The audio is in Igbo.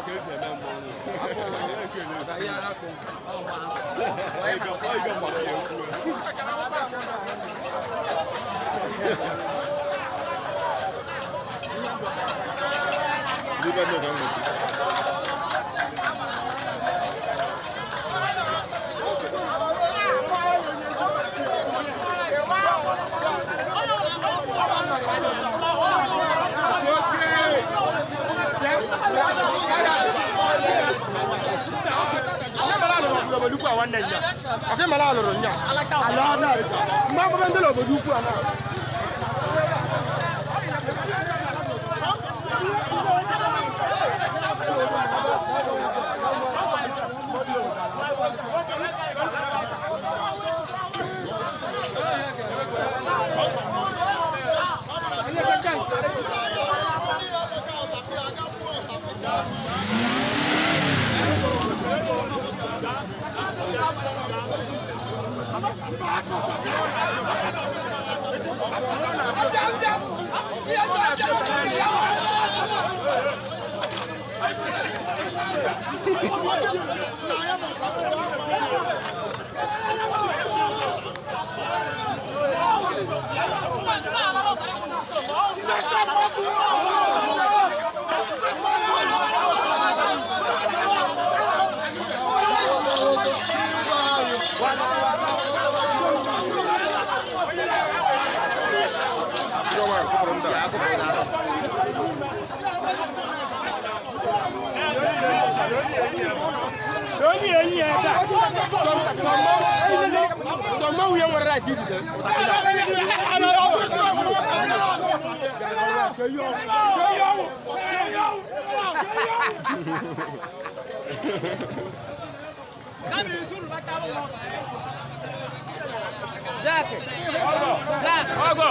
Ka eji eme mmọnwụ. Ndị be nne ka m nweta. Obodo ukwu a nwanne nya ọkụ mara alụrụ nya mgbe akwụkwọ ndị n'obodo ukwu a na. Onye enyi ya ebe a sọ mmanwụ ya nwere right ijide. Ọgọ.